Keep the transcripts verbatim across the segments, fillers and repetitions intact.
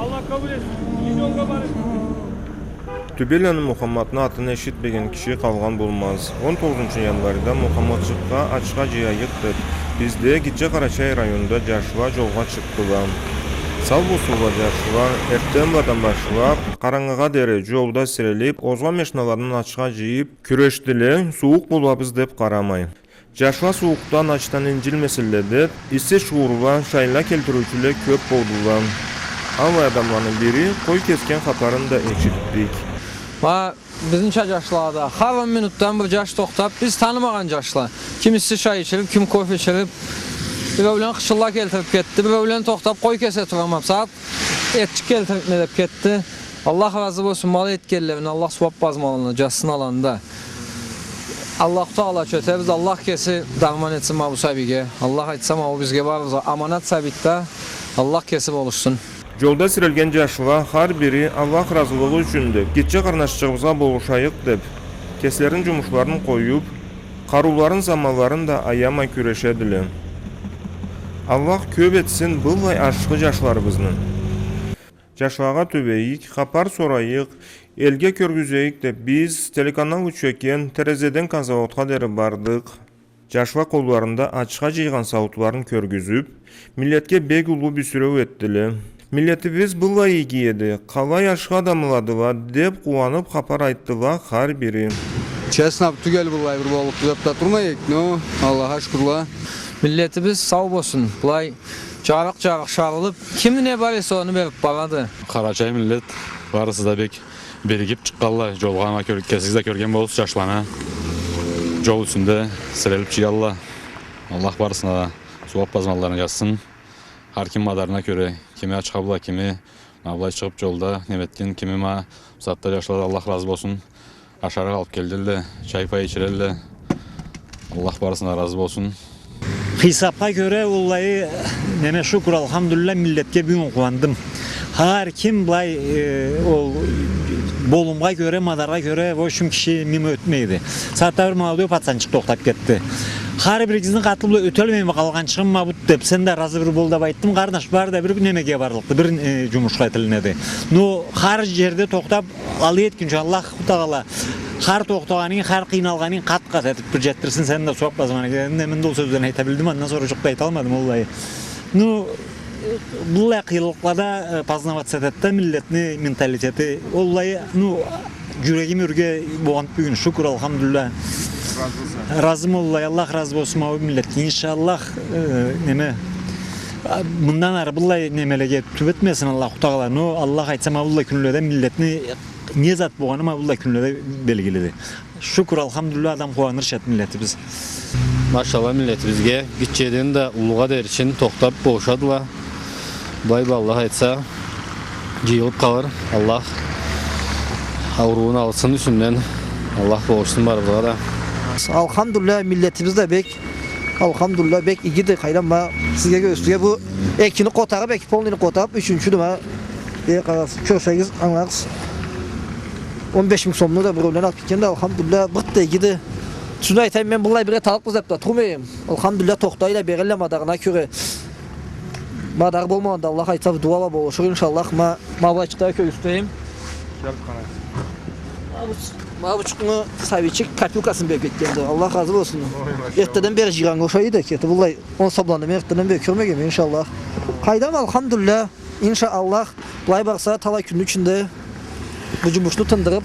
Аллах къабыл этсин. Миллионгъа барып. Тюбеланы Мухаммадны атын эшитмеген киши къалгъан болмаз. Он тогъузунчу январда Мухаммадчыкъгъа ачха джыяйыкъ деб, бизде, Гитче Къарачай районда, джашла джолгъа чыкъдыла. Сау болсунла джашла, эртденбладан башлаб, къарангыгъа дери джолда сирелиб, озгъан машиналадан ачха джыйыб, кюрешдиле, сууукъ болабыз деб къарамай. Джашла сууукъдан, ачдан инджилмесинле деб, исси шуурла, шайла келтириучюле кёб болдула. Аллай адамланы бири къой кесген хапарын да эшитдик. Ма, бизнича джашлада хар он минутдан бир джаш тохтаб, биз танымагъан джашла. Кимиси шай ичириб, ким кофе ичириб, биреулен хычынла келтириб кетди, биреулен тохтаб, къой кесе турама, сагъат этчик келтирибме деб кетди. Аллах разы болсун, ма алай этгенледен, Аллах сууаб базмаларына джазсын аланы да. Аллаху Тагъалагъа кёчебиз, Аллах кеси дарман этсин ма бу сабийге. Аллах айтса, ма бу бизге барыбызгъа аманат сабийди да, Аллах кеси болушсун. Джолда сирелген джашла хар бири Аллах разылыгъы ючюн деб, гитче къарнашчыгъыбызгъа болушайыкъ деб, кеслерини джумушларын къоюб, къарыуларын, заманларын да аямай кюрешедиле. Аллах кёб этсин быллай ашхы джашларыбызны. Джашлагъа тюбейик, хапар сорайыкъ, элге кёргюзейик деб, биз телеканал Учкекен, Терезеден Казаводха дери бардыкъ. Джашла къолларында ачха джыйгъан сауутларын кёргюзюб, миллетге бек уллу бюсюреу этдиле. Миллетибиз быллай иги эди, къалай ашхы адамладыла, деб къууаныб хапар айтдыла хар бири. Честно, тюгел быллай бир боллукъду деб да турмайыкъ, но Аллахха шукурла. Миллетибиз сау болсун, былай джарыкъ-джарыкъ шарылыб, кимни не бар эсе, ону бериб барады. Къарачай миллет барысы да бек биригиб чыкъгъанла джолгъа, ма кёр-, кесигиз да кёрген болурсуз джашланы джол юсюнде сирелиб джыялла. Аллах барысына да сууаб базмаларына джазсын. Хар ким мадарына кёре, кими ачха бла, кими ма былай чыгъыб джолда неме этген, кими ма затда джашла да, Аллах разы болсун. Ашарыкъ алыб келдиле, чай-пай ичирелле. Аллах барысына разы болсун. Хисабха кёре, уаллахи, неме, шукур, алхамдулиллях, миллетге бюгюн къууандым. Хар ким былай, э, ол болумгъа кёре, мадаргъа кёре, в общем, киши мимо ётмейди. Сагъатда бир молодой пацанчыкъ тохтаб кетди. Хар биригизни къатыгъыз бла ёталмайма къалгъанчыгъым ма бу деб, сен да разы бир бол деб айтдым. Къарнаш, бары да бир немеге барлыкъды, бир, э, джумушха тилинеди. Но хар джерде тохтаб, алай этгинчи Аллаху Тагъала хар тохтагъанынг, хар къыйналгъанынг къат-къат этиб бир джетдирсин, сени да сууаб базманга. Энди мен да ол сёзлени айта билдим, андан сора джукъ да айталмадым, уаллахи. Ну, быллай къыйынлыкълада, э, познаваться этеди да миллетни менталитети. Уаллахи, ну, джюрегим ёрге болгъанды бюгюн, шукур, алхамдулиллях. Разыма, уаллахи, Аллах разы болсун ма бу миллетге. Иншаллах, э, неме, а, мындан ары быллай немелеге тюбетмесин Аллаху Тагъала. Но Аллах айтса, ма быллай кюнледе миллетни не зат болгъаны ма быллай кюнледе белгилиди. Шукур, алхамдулиллях, адам къууанырча эди миллетибиз. Машалла миллетибизге, гитчеден да уллугъа дери чын тохтаб болушадыла. Былай бла, Аллах айтса, джыйылыб къалыр. Аллах ауруун алсын юсюнден. Аллах болушсун барыбызгъа да. Алхамдулиллях, миллетибиз да бек, алхамдулиллях, бек игиди. Къайдам, ма сизге кёргюзтюрге, бу экини къотарыб, эки полныйни къотарыб, ючюнчюдю ма. Э, къарагъыз, кёрсегиз, ангыларсыз. Он беш минг сомну да биреулен алыб кетгенди, алхамдулиллях, бир да игиди. Тюзюн айтайым, мен быллай бир эт аллыкъбыз деб да турмайым. Алхамдулиллях, тохтайла, берелле мадарына кёре. Мадары болмагъанда, Аллах айтса, дуа бла болушур, иншаллах. Ма, ма былайчыкъда кёргюзтейим. Ма бу, ма бучукъну сабийчик копилкасын бериб кетгенди. Аллах разы болсун. Ой, машаллах. Эртдеден бери джыйгъаннга ошайды, кети быллай. Он сомланы мен эртдеден бери кёрмегенме, иншаллах. Къайдам, алхамдулиллях. Иншаллах, былай барса, талай кюнню ичинде бу джумушну тындырыб,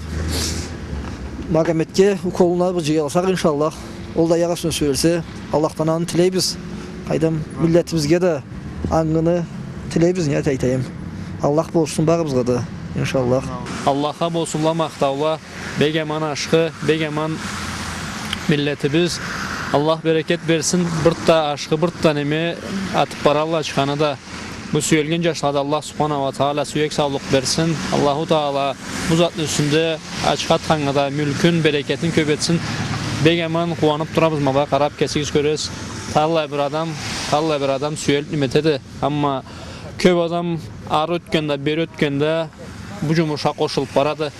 Магометге уколуна бир джыялсакъ, иншаллах. Ол да ярасына сюелсе, Аллахдан аны тилейбиз. Къайдам, миллетибизге да ангыны тилейбиз, не айтайым. Аллах болушсун барыбызгъа да, иншаллах. Аллахха болсунла махтаула. Бек аман ашхы, бек аман миллетибиз. Аллах берекет берсин, бир да ашхы, бир да неме атыб баралла ачханы да. Бу сюелген джашлада Аллах Субханаху уа Тагъала сюек саулукъ берсин. Аллаху Тагъала бу затны юсюнде ачха атханнга да мюлкюн, берекетин кёб этсин. Бек аман къууаныб турабыз, ма былай къараб, кесигиз кёресиз. Талай бир адам, талай бир адам сюелиб неме этеди. Амма кёб адам ары ётгенде, бери ётгенде, бу джумушха къошулуб барады.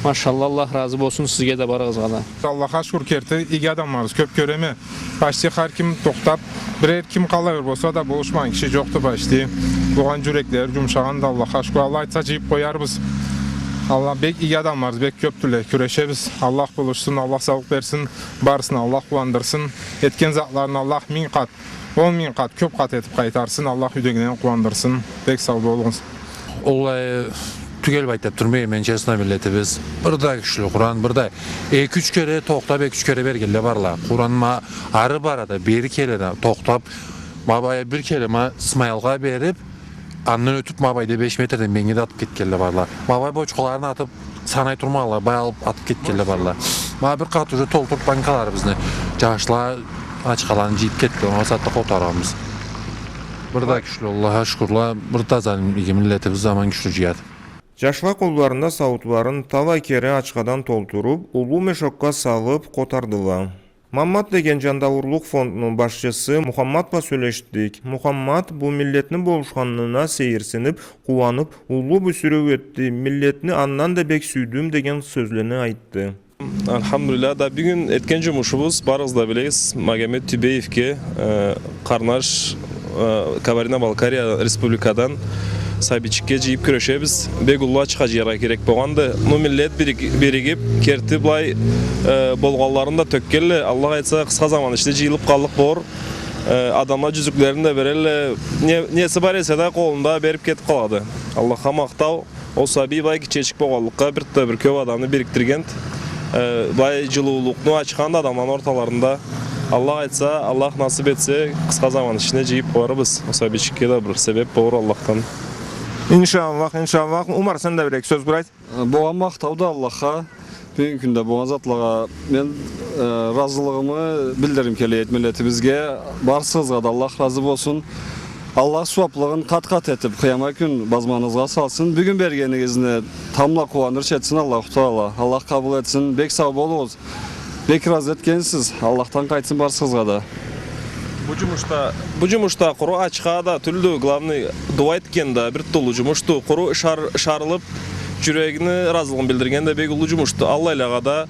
Машалла, Аллах разы болсун сизге да, барыгъызгъа да. Аллахха шукур, керти иги адамларыбыз кёб кёреме. Почти хар ким тохтаб, бирер ким къалай бир болса да болушмагъан киши джокъду почти. Болгъан джюреклери джумшагъанды, Аллахха шукур. Аллах айтса, джыйыб къоярбыз. Аллах, бек иги адамларбыз, бек кёбдюле, кюрешебиз. Аллах болушсун, Аллах саулукъ берсин, барысына Аллах къууандырсын. Этген затларын Аллах минг къат, он минг къат, кёб къат этиб къайтарсын, Аллах юйдегилерин къууандырсын. Бек сау болугъуз. Олай тюгел бла айтыб турмайма, мен, честно, миллетибиз. Бир да кючлю Къуран, бир да эки-юч кере тохтаб, эки-юч кере бергенле барла. Къуран ма ары бара да, бери келе да, тохтаб, ма бая бир кере ма Смайылгъа бериб, андан ётюб, ма былайда беш метрден меннге да атыб кетгенле барла. Ма былай бочкаларын атыб, санай турмагъанлай, былай алыб атыб кетгенле барла. Ма бир къат уже толтуруб банкаларыбызны. Джашла ачхаланы джыйыб кетди, ол сагъатда къотаргъанбыз. Бир да кючлю, Аллахха шукурла, бир да таза иги миллетибиз, аман кючлю джыяды. Джашла къолларында сауутларын талай кере ачхадан толтуруб, уллу мешокга салыб къотардыла. Маммат деген джандаурлукъ фондну башчысы Мухаммат бла сёлешдик. Мухаммат бу миллетни болушханына сейирсиниб, къууаныб, уллу бюсюреу этди, миллетни андан да бек сюйдюм деген сёзлени айтды. Альхамдулиллах, да бюгюн этген джумушубуз, барыгъыз да билесиз, Магомед Тюбеевге, э, къарнаш, э, Кабардино-Балкария республикадан сабийчикге джыйыб кюрешебиз. Бек уллу ачха джыяргъа керек болгъанды. Ну, миллет бирик-, биригиб, керти былай, э, болгъанларын да тёкгенле. Аллах айтса, къысха заман ичинде джыйылыб къаллыкъ болур. Э, адамла джюзюклерин да берелле. Не, неси бар эсе да, къолунда бериб кетиб къалады. Аллахха махтау. Ол сабий былай гитчечик болгъанлыкъгъа бир да бир кёб адамны бирикдиргенди. Э, былай джылыулукъну ачханды адамланы орталарында. Аллах айтса, Аллах насыб этсе, къысха заман ичинде джыйыб къоярбыз. Ол сабийчикге да бир себеб болур Аллахдан. Иншаллах, иншаллах. Умар, сен да бир-эки сёз бир айт. Э, болгъан махтауду Аллахха. Бюгюннгю кюнде болгъан затлагъа мен, э, разылыгъымы билдиргим келеди миллетибизге. Барысыгъызгъа да Аллах разы болсун. Аллах сууаблыгъын къат-къат этиб, къыямат кюн базмагъыгъызгъа салсын. Бюгюн бергенигизни тамбла къууандырыч этсин Аллаху Тагъала. Аллах къабыл этсин. Бек сау болугъуз. Бек разы этгенсиз. Аллахдан къайтсын барысыгъызгъа да. Бу джумушда, бу джумушда къуру ачха да тюлдю, главный, дуа этген да бир тюрлю джумушду. Къуру ышар-, ышарылыб, джюрегини разылыгъын билдирген да бек уллу джумушду. Аллайлагъа да,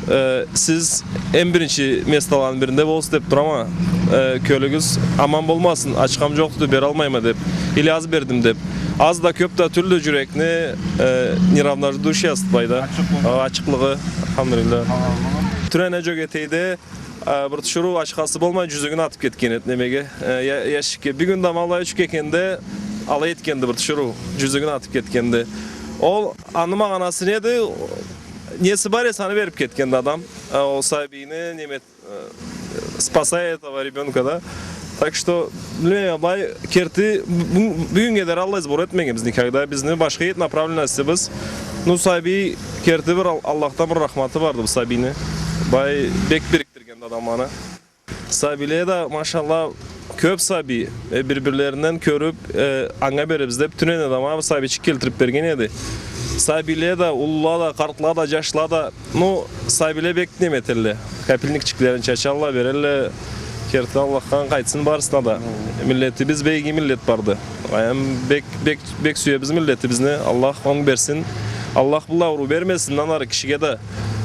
э, сиз эм биринчи местоланы биринде болсун деб турама. Э, кёлюгюз аман болмасын, ачхам джокъду, бералмайма деб, или аз бердим деб. Аз да, кёб да тюлдю, джюрекни, э, неравнодушиеси былайда. Ачыкълыгъы. А, ачыкълыгъы, альхамдулиллах. Тюнене Джёгетейде, э, бир тиширыу ачхасы болмай, джюзюгюн атыб кетген эди немеге, э, я-, ящикге. Бюгюн да ма алай учуб кетгенде, алай этгенди бир тиширыу, джюзюгюн атыб кетгенди. Ол, аны магъанасы неди? Неси бар эсе, аны бериб кетгенди адам. Э, ол сабийни неме, э, спасая этого ребёнка, да. Так что, билмейме, былай керти, бю-, бюгюннге дери аллай сбор этмегенбиз никогда. Бизни башха эди направленностибиз. Ну, сабий керти бир Ал-, Аллахдан бир рахматы барды бу сабийни. Былай бек бирикдиргенди адамланы. Сабийле да, машаллах, кёб сабий, э, бир-бирлеринден кёрюб, э, анга беребиз деб, тюнене да ма бир сабийчик келтириб берген эди. Сабийле да, уллула да, къартла да, джашла да, ну, сабийле бек неме этелле, капельникчиклерин чачалла, берелле. Керти Аллахдан къайтсын барысына да. Миллетибиз бек иги миллет барды. Эм бек, бек, бек сюебиз миллетибизни. Аллах онг берсин. Аллах быллай ауруу бермесин, андан ары кишиге да.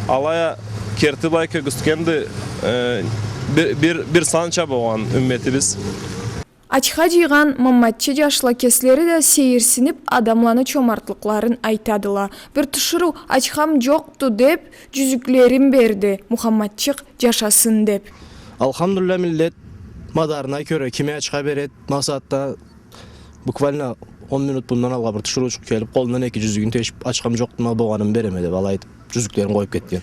Алай а керти былай кёргюзтгенди, э, бир, бир, бир санча болгъан умметибиз. Ачха джыйгъан Мамматчы джашла кеслери да сейирсиниб, адамланы чомартлыкъларын айтадыла. Бир тиширыу «Ачхам джокъду» деб, джюзюклерин берди, Мухамматчыкъ джашасын деб. Алхамдулиллах, миллет мадарына кёре, кими ачха береди, макъсатда буквально он минут бундан алгъа бир тиширыучукъ келиб, къолундан эки джюзюгюн тешиб, «Ачхам джокъду, ма болгъанымы береме» деб, алай айтыб, джюзюклерин къоюб кетген.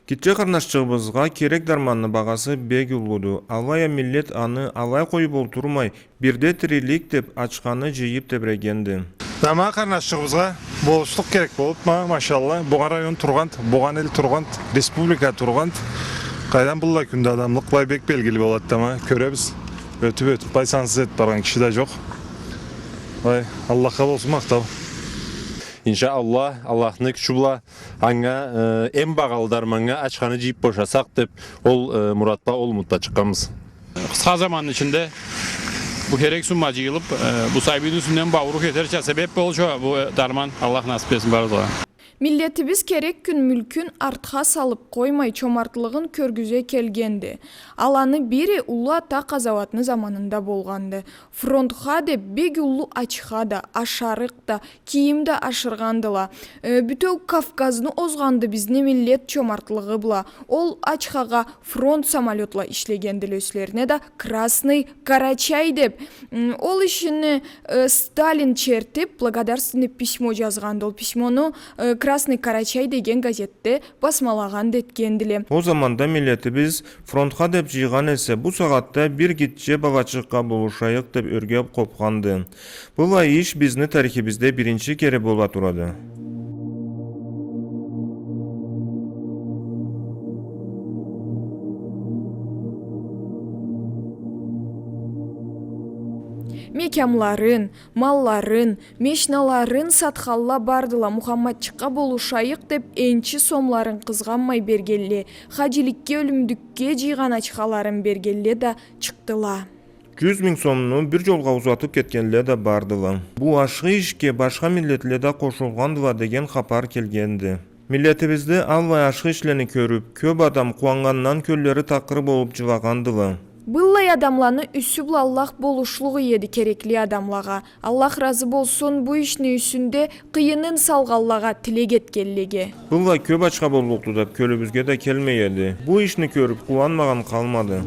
Китче къарнашчыгъыбызгъа керек дарманны багъасы бек уллуду. Алай а миллет аны алай къоюб олтурмай, бирде тирилик деб, ачханы джыйыб тебрегенди. Да ма къарнашчыгъыбызгъа болушлукъ керек болуб, ма, машаллах, бугъа район тургъанд, бугъа эл тургъанд, республика тургъанд. Къайдан, быллай кюнде адамлыкъ былай бек белгили болады да, ма, кёребиз. Ётюб, ётюб, былай сансыз этиб баргъан киши да джокъ. Былай, Аллахха болсун махтау. Иншааллах, Аллахны кючю бла анга, э, эм багъалы дарманнга ачханы джыйыб бошасакъ деб, ол, э, мурат бла, ол умут бла чыкъгъанбыз. Къысха заманны ичинде бу керек сумма джыйылыб, э, бу сабийни юсюнден бауурлукъ этерча себеб болурча бу, э, дарман. Аллах насыб этсин барыгъызгъа. Миллетибиз керек кюн мюлкюн артха салып къоймай, чомартлыгъын кёргюзе келгенди. Аланы бири Уллу Ата Къазауатны заманында болгъанды. Фронтха деп бек уллу ачха да, ашарыкъ да, кийим да ашыргъандыла. Э, бютеу Кавказны озгъанды бизни миллет чомартлыгъы бла. Ол ачхагъа фронт самолётла ишлегендиле, юслерине да Красный Карачай деп. М, ол ишини, э, Сталин чертип, благодарственный письмо жазгъанды. Ол письмону, э, Красный Карачай деген газетде басмалагъан да этгендиле. Ол заманда миллетибиз фронтха деп жыйгъан эсе, бу сагъатда бир гитче балачыкъгъа болушайыкъ деп ёрге къопханды. Быллай иш бизни тарихибизде биринчи кере бола турады. Мекямларын, малларын, мешналарын сатханла бардыла, Мухаммадчыкъгъа болушайыкъ деп, энчи сомларын къызгъанмай бергенле, хаджиликге, ёлюмдюкге жыйгъан ачхаларын бергенле да чыкъдыла. Жюз минг сомну бир жолгъа узатып кетгенле да бардыла. Бу ашхы ишге башха миллетле да къошулгъандыла деген хапар келгенди. Миллетибизде аллай ашхы ишлени кёрюп, кёп адам къууаннгандан кёллери такъыр болуп жылагъандыла. Быллай адамланы юсю бла Аллах болушлугъу эди керекли адамлагъа. Аллах разы болсун бу ишни юсюнде къыйынын салгъанлагъа, тилек этгенлеге. Быллай кёп ачха боллукъду деп кёлюбюзге да келмей эди. Бу ишни кёрюп, къууанмагъан къалмады.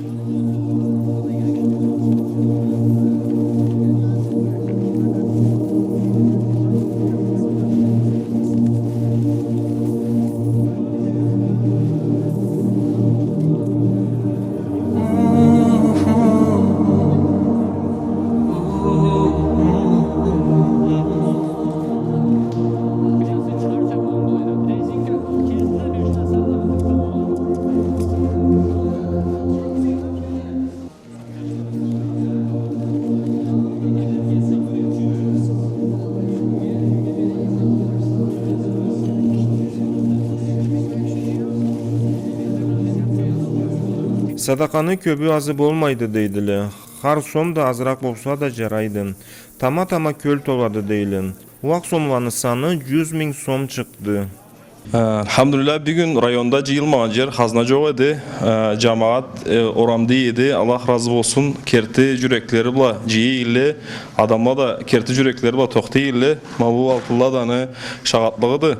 Садакъаны кёбю, азы болмайды, дейдиле. Хар сом да азыракъ болса да жарайды. Тама-тама кёл толады, дейле. Уакъ сомланы саны жюз минг сом чыкъды. Э, альхамдулиллах, бюгюн районда жыйылмагъан жер, хазна жокъ эди. Э, жамагъат, э, орамда эди. Аллах разы болсун. Керти жюреклери бла жыйыйле. Адамла да керти жюреклери бла тохтайла. Ма бу Алтынлы Аданы шагъатлыгъыды.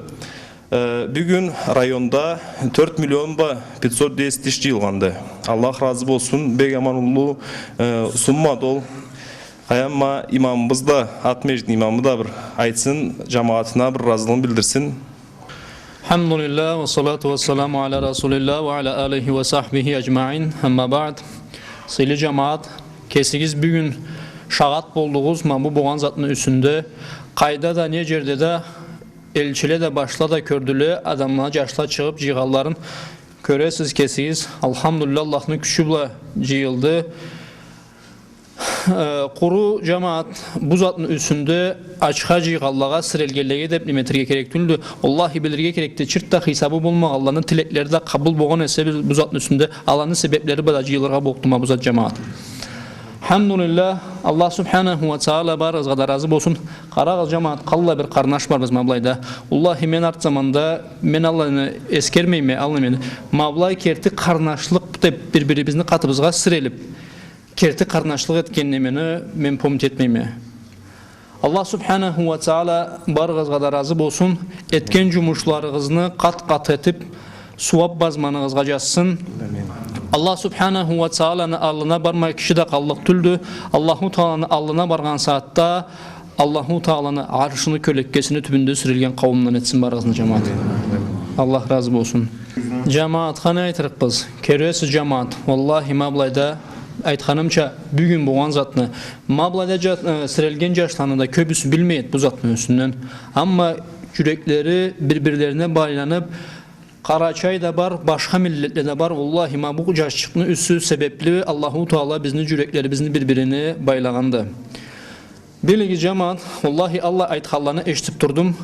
Э, бюгюн районда тёрт миллион бла пятьсот десять тыш жыйылгъанды. Аллах разы болсун. Бек аман уллу, э, суммады ол. Къайдам, ма имамыбыз да, Ат межитни имамы да бир айтсын, жамагъатына бир разылыгъын билдирсин. Альхамдулиллах, ва салату ва саламу аля расулиллах, ва аля алихи ва сахбихи аджмаин, амма баъд. Сыйлы жамагъат, кесигиз бюгюн шагъат болдугъуз, ма бу болгъан затны юсюнде, къайда да, не жерде да, элчиле да, башла да кёрдюле, адамла, жашла чыгъып жыйгъанларын кёресиз кесигиз. Альхамдулиллах, Аллахны кючю бла жыйылды. Э, къуру, жамагъат, бу затны юсюнде ачха жыйгъанлагъа, сирелгенлеге деп неме этерге керек тюлдю. Аллаху билирге керекди, чыртда хисабы болмагъанланы тилеклери да къабыл болгъан эсе, биз бу затны юсюнде аланы себеплери бла да жыйылыргъа боллукъду ма бу зат, жамагъат. Альхамдулиллах, Аллах субханаху ва тагъала барыгъызгъа да разы болсун. Къарагъыз, жамагъат, къаллай бир къарнаш барбыз ма былайда. Уаллахи, мен арт заманда, мен аланы эсгермейме, аланы мен, ма былай керти къарнашлыкъ деп бир-бирибизни къатыбызгъа сирелип, керти къарнашлыкъ этген немени мен помнить этмейме. Аллах субханаху ва тагъала барыгъызгъа да разы болсун. Этген жумушларыгъызны къат-къат этип, сууап базманыгъызгъа жазсын. Амин. Аллах субханаху ва тагъаланы аллына бармай киши да къаллыкъ тюлдю. Аллаху Тагъаланы аллына баргъан сагъатда Аллаху Тагъаланы аршыны кёлеккесини тюбюнде сирелген къауумдан этсин барыгъызны, жамагъат. Амин. Аллах разы болсун. Жамагъатха не айтырыкъбыз? Кёресиз, жамагъат, уаллахи, ма былайда айтханымча, бюгюн болгъан затны, ма былайда жа-, э, сирелген жашланы да кёбюсю билмейди бу затны юсюнден. Амма жюреклери бир-бирлерине байланып, къарачай да бар, башха миллетле да бар. Уаллахи, ма бу жашчыкъны юсю себепли Аллаху Тагъала бизни жюреклерибизни бир-бирине байлагъанды. Билигиз, жамагъат, уаллахи, аллай айтханланы эшитип турдум.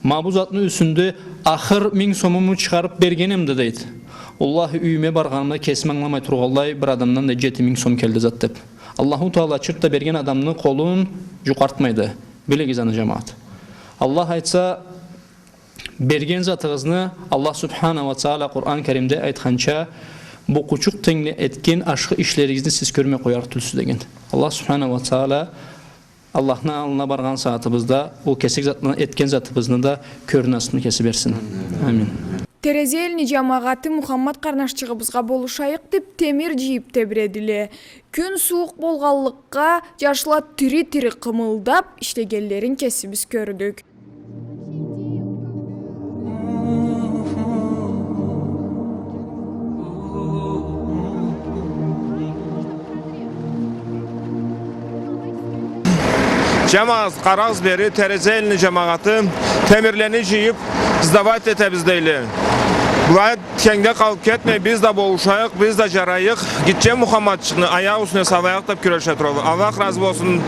Ма бу затны юсюнде ахыр минг сомуму чыгъарып бергенемди, дейди. Уаллахи, юйюме баргъанымда кесим ангыламай тургъанлай бир адамдан да жети минг сом келди зат деп. Аллаху Тагъала чыртда берген адамны къолун жукъартмайды. Билигиз аны, жамагъат. Аллах айтса, Берген затыгъызны, Аллах Субхана уа Тааля Къуран Керимде айтханча, бу къучукъ тенгли этген ашхы ишлеригизни сиз кёрмей къоярыкъ тюлсюз деген. Аллах Субхана уа Тааля Аллахны аллына баргъан сагъатыбызда ол кесек затны, этген затыбызны да кёрюнасыны кеси берсин. Амин. Терезе элни джамагъаты Мухаммад къарнашчыгъыбызгъа болушайыкъ деб темир джыйыб тебредиле. Кюн сууукъ болгъанлыкъгъа, джашла тири-тири къымылдаб ишлегенлерин кесибиз кёрдюк. Джамагъат, къарагъыз бери, Терезе элни джамагъаты темирлени джыйыб, сдавать этебиз дейле. Былай кенгде къалыб кетмей, биз да болушайыкъ, биз да джарайыкъ. Гитче Мухаммадчыкъны аякъ юсюне салайыкъ деб кюреше туралла. Аллах разы болсун.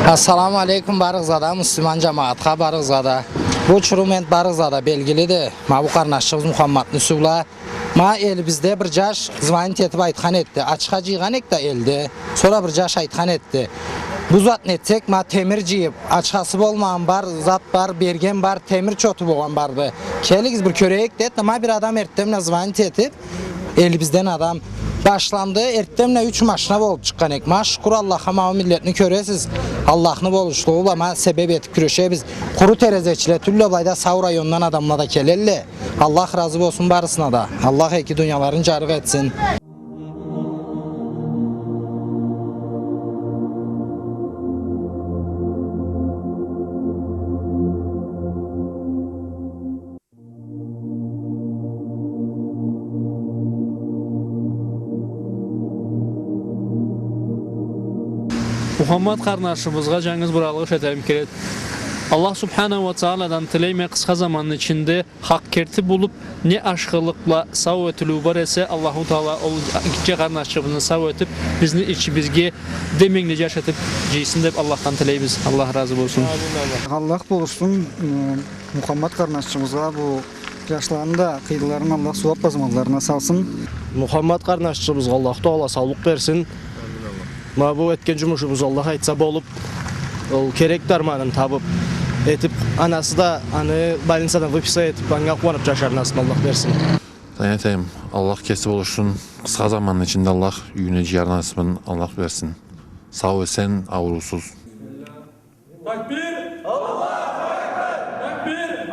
Ассаламу алейкум барыгъызгъа да, муслиман джамагъатха барыгъызгъа да. Бу учуру мен барыгъызгъа да белгилиди. Ма бу къарнашчыгъыбыз Мухаммадны юсю бла. Ма элибизде бир джаш звонить этиб айтхан этди. Ачха джыйгъан эдик да элде. Сора бир джаш айтхан этди. Бу затны этсек, ма темир джыйыб, ачхасы болмагъан бар, зат бар, берген бар, темир чоту болгъан барды. Келигиз бир кёрейик деди. Ма бир адам эртденбла звонить этиб, элибизден адам. Башланды, эртденбла юч машина болуб чыкъгъан эдик. Ма шукур Аллахха, ма бу миллетни кёресиз. Аллахны болушлугъу бла ма себеб этиб кюрешебиз. Къуру терезечиле тюлле, былайда сау райондан адамла да келелле. Аллах разы болсун барысына да. Аллах эки дунияларын джарыкъ этсин. Мухаммад къарнашыбызгъа джангыз бир алгъыш этерим келеди. Аллах Субханаху уа Таалядан тилейме, къысха заманны ичинде хакъ керти болуб, не ашхылыкъ бла сау этилиу бар эсе, Аллаху Тааля ол гитче къарнашчыгъыбызны сау этиб, бизни ичибизге деменгили джаш этиб джыйсын деб Аллахдан тилейбиз. Аллах разы болсун. Аллах болушсун, ы, Мухаммад къарнашчыгъыбызгъа, бу джашланы да къыйынларын Аллах сууаб базмаларына салсын. Мухаммад къарнашчыгъыбызгъа Аллаху Тааля саулукъ берсин. Ма бу этген джумушубуз, Аллах айтса, болуб, ол керек дарманын табыб, этиб, анасы да аны больницадан выписка этиб, анга къууаныб джашар насыбын Аллах берсин. Айтайым, Аллах кеси болушсун. Къысха заманны ичинде Аллах юйюне джыяр насыбын Аллах берсин. Сау-эсен, ауруусуз. Такбир! Аллаху акбар! Такбир!